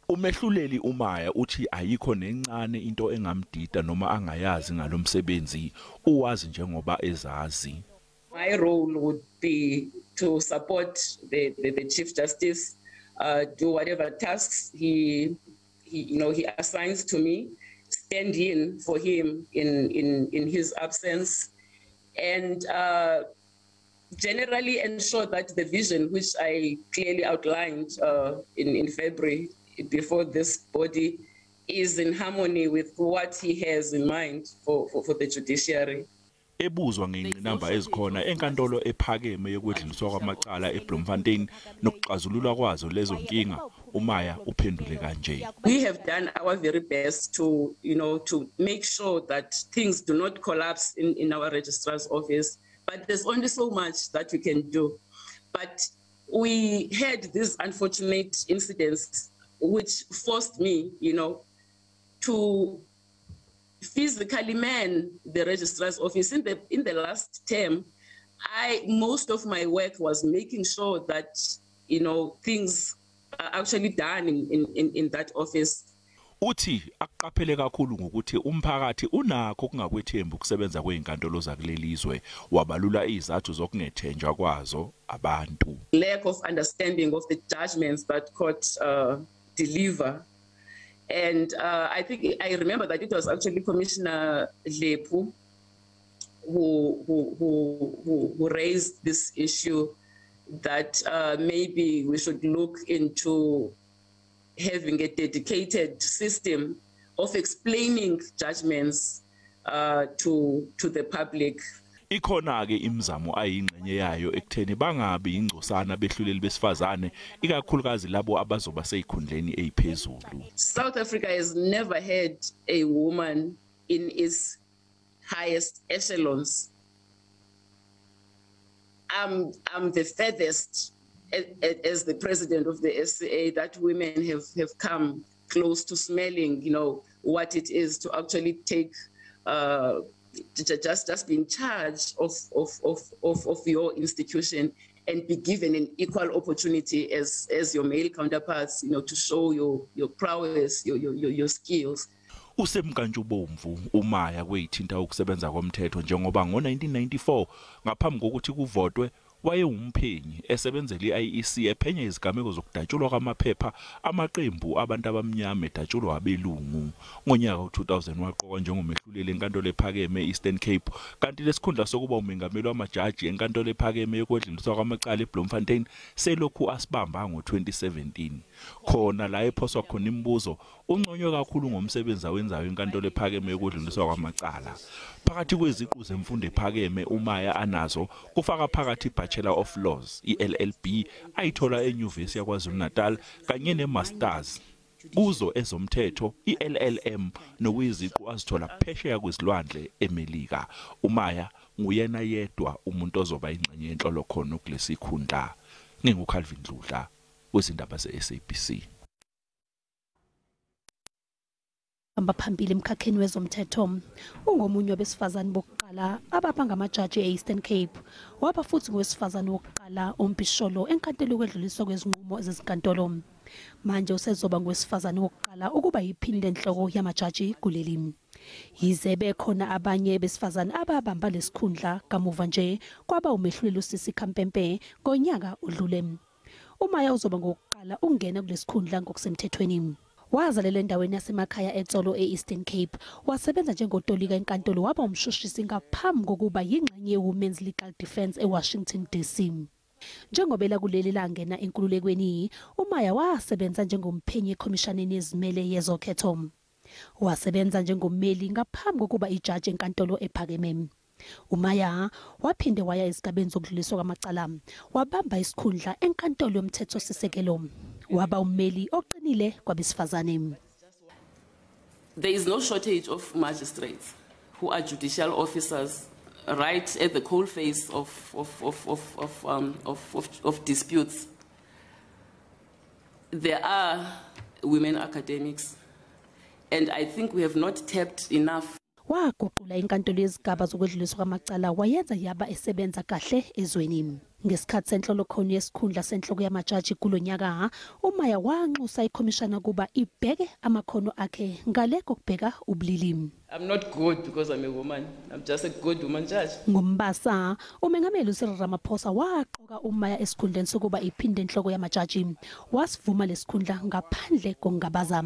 Umehluleli uMaya uthi ayikho nencane into engamdida noma angayazi ngalomsebenzi, uwazi njengoba ezazi. My role would be to support the Chief Justice, do whatever tasks he assigns to me, stand in for him in his absence, and generally ensure that the vision which I clearly outlined in February before this body is in harmony with what he has in mind for the judiciary. Ebuzwa ngengqinamba ezikhona enkantolo ephakeme yokwedluliswa kwamacala eBloemfontein nokuxazululwa kwazo lezo nkinga, uMaya uphendule kanje. We have done our very best to, to make sure that things do not collapse in our registrar's office, but there's only so much that we can do. But we had these unfortunate incidents which forced me, to physically man the registrar's office. In the last term, most of my work was making sure that, things are actually done in that office. Uthi akuqaphele kakhulu ngokuthi umphakathi unakho kungakwethembi ukusebenza kwezinkantolo zakulelizwe, wabalula izathu zokungethenjwa kwazo abantu. Lack of understanding of the judgments that court deliver. And I think I remember that it was actually Commissioner Lepu who raised this issue that maybe we should look into having a dedicated system of explaining judgments to the public. Ikhona ke imizamo ayingxenye yayo ekutheni bangabi ingcosana behluleli besifazane, ikakhulukazi labo abazoba seyikhundleni eziphezulu. South Africa has never had a woman in its highest echelons. I'm the furthest as the president of the SCA that women have come close to smelling, what it is to actually take just be in charge of your institution and be given an equal opportunity as your male counterparts, to show your prowess, your skills. Usemkantshubomvu uMaya kweyithinta ukusebenza komthetho njengoba ngo-1994 ngaphambi kokuthi kuvotwe wayewumphenyi esebenzela i-IEC ephenya izigameko zokudatshulwa kwamaphepha amaqembu abantu abamnyama edatshulwa abelungu. Ngonyaka u-2000 waqokwa njengomehluleli enkantolo ephakeme e-Eastern Cape, kanti lesikhundla sokuba umengameli wamajaji enkantolo ephakeme yokwedluliswa kwamacala eBloemfontein selokhu asibamba ngo-2017. Khona la ephoswa khona imibuzo, unconywe kakhulu ngomsebenzi awenzayo enkantolo ephakeme yokwedluliswa kwamacala. Phakathi kweziqu zemfundo ephakeme uMaya anazo kufaka phakathi Bachelor of Laws, i-LLB ayithola eNyuvesi yaKwaZulu-Natal kanye ne-Masters kuzo ezomthetho, i-LLM nokuyiziqu azithola phesheya kwezilwandle eMelika. uMaya nguyena yedwa umuntu ozoba ingxenye yenhlolokhono kulesikhundla. NginguCalvin Dludla wezindaba ze-SABC. Phambili emkhakheni wezomthetho, ungomunye wabesifazane bokuqala ababa ngamajaji e-Eastern Cape, waba futhi ngowesifazane wokuqala ompisholo enkantolo yokwedluliswa kwezinqumo zezinkantolo. Manje usezoba ngowesifazane wokuqala ukuba yiphini lenhloko yamajaji kuleli. Yize bekhona abanye besifazane ababamba lesikhundla kamuva nje, kwaba umehluleli uSisi Khampepe ngonyaka odlule. uMaya uzoba ngowokuqala ukungena kulesikhundla ngokusemthethweni. Wazalelwa endaweni yasemakhaya eTsolo e-Eastern Cape, wasebenza njengotolika enkantolo, waba umshushisi ngaphambi kokuba yingxenye ye-Women's Legal Defense eWashington DC. Njengoba elakuleli langena enkululekweni, uMaya wasebenza njengomphenyi ekhomishaneni ezimele yezokhetho. Wasebenza njengommeli ngaphambi kokuba ijaji enkantolo ephakeme. uMaya waphinde waya esigabeni sokudluliswa kwamacala, wabamba isikhundla enkantolo yomthethosisekelo, waba ummeli oqinile kwabesifazane. There is no shortage of magistrates who are judicial officers right at the coalface of disputes. There are women academics, and I think we have not tapped enough. Waguqula inkantolo yezigaba zokwedluliswa kwamacala wayenza yaba esebenza kahle ezweni. Ngesikhathi senhlolokhono yesikhundla senhloko yamajaji kulonyaka, uMaya wanxusa ikhomishana kuba ibheke amakhono akhe ngale kokubheka ubulili. I'm not good because I'm a woman. I'm just a good woman judge. Ngombasa, umengameli uCyril Ramaphosa waqoka uMaya esikhundleni sokuba iphinde enhloko yamajaji. Wasivuma lesikhundla ngaphandle kokungabaza.